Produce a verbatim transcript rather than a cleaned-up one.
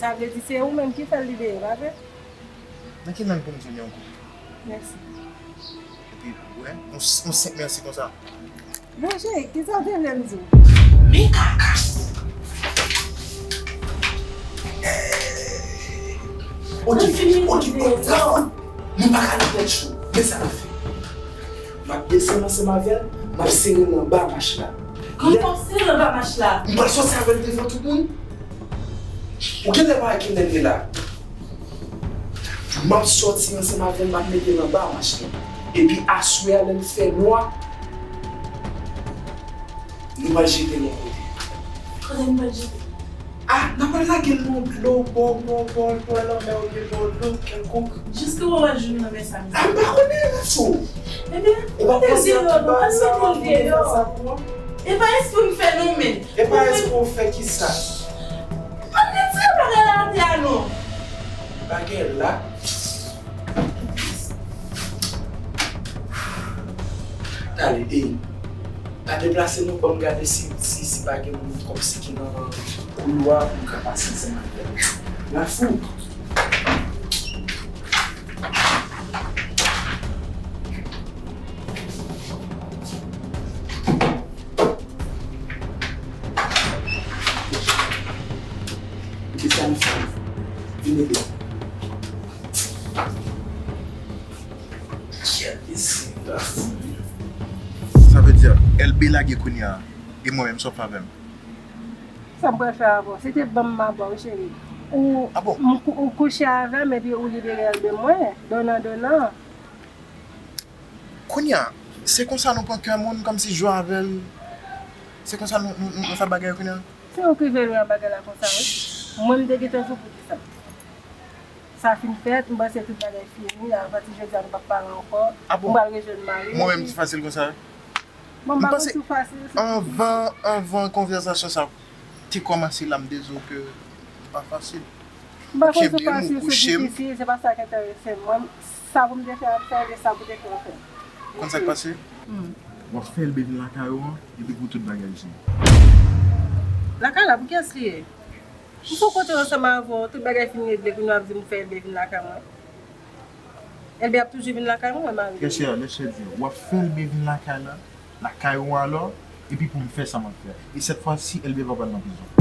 Sa vle di se ou menm ki fè l libere, pa vre? Nan ki lang pou m di w li ankò? Mèsi. Epi, ou wè, yon, yon senp mèsi konsa. Bon, cheri, kisa w te vle m di w? Men kaka! Ou di, ou di, konsa, nou pa ka nan tèt cho. Men sa n ap fè. M ap desann ansanm avè l, m ap sere l anba mach la. Kòman w ap sere l anba mach la? M pral sòti avè l devan tout moun. Ou genlè pa wè kilè n ye la. M ap sòti ansanm avè l, m ap mete l anba mach la. Epi aswè a, lè l fè nwa, nou pral jete l yon kote. Kote nou pral jete l? Ah, n ap al lage l nan dlo, bò, bò, bò, bò lanmè oubyen bò dlo kèlkonk. Jiske w ap jwenn lanmè sa, mezanmi? Ah, m pa konnen, Raso. Ebyen, ou pa panse a tout bagay sa, m ap fè sa pou ou? E pa espre m fè non, men. E pa espre w fè kisa? Ann retire bagay la atè a non. Bagay la. Tande, ey. Pa deplase non, ban m gade si, si, si pa gen moun kòmsi ki nan koulwa pou m ka pase ansanm avè l. Lafou. Ki sa n fè? Vin ede. Sa vle di, Elbe lage kounye a, e mwen menm, sa w ap fè avè m? Sa m pral fè avè w? Se te ban m mabò wi, cheri. Ou, ah bon? M kou-, ou kouche avè m epi ou libere Elbe mwen, donan, donan. Kounye a, se konsa nou pran kè moun, kòmsi jwe avè l. Se konsa nou, nou, nou, nou fè bagay yo kounye a? Se ou ki vle lwen bagay la konsa, wi. Mwen, m te gentan sou pou di sa. Sa fin fèt, m panse tout bagay fini, apati jodi a, nou p ap pale ankò. Ah bon? M pral rejwenn mari m. Mwen menm, ti fasil konsa, wi? Bon, m pa panse konn sou fasil, sou difisil. Anvan, anvan konvèsasyon sa te kòmanse la, m te di w ke li pa fasil. M pa konn sou fasil, sou difisil, se pa sa k enterese m. Mwen, sa pou m te fè, m fè, e sa pou te fè, m fè. Konn sa k pase? Hmm. W ap fè Elbe vin lakay ou an, epi pou tout bagay fini. Lakay la, pou kiyès li ye? M sou kote ansanm avè w, tout bagay fin regle, kounye a w ap di m fè Elbe vin lakay mwen. Elbe ap toujou vin lakay mwen, mari m. Kèchè, lèchè di, w ap fè Elbe vin lakay la, lakay ou alò, epi pou m fè sa m ap fè. E sèt fwa si, Elbe pa pral nan prizon.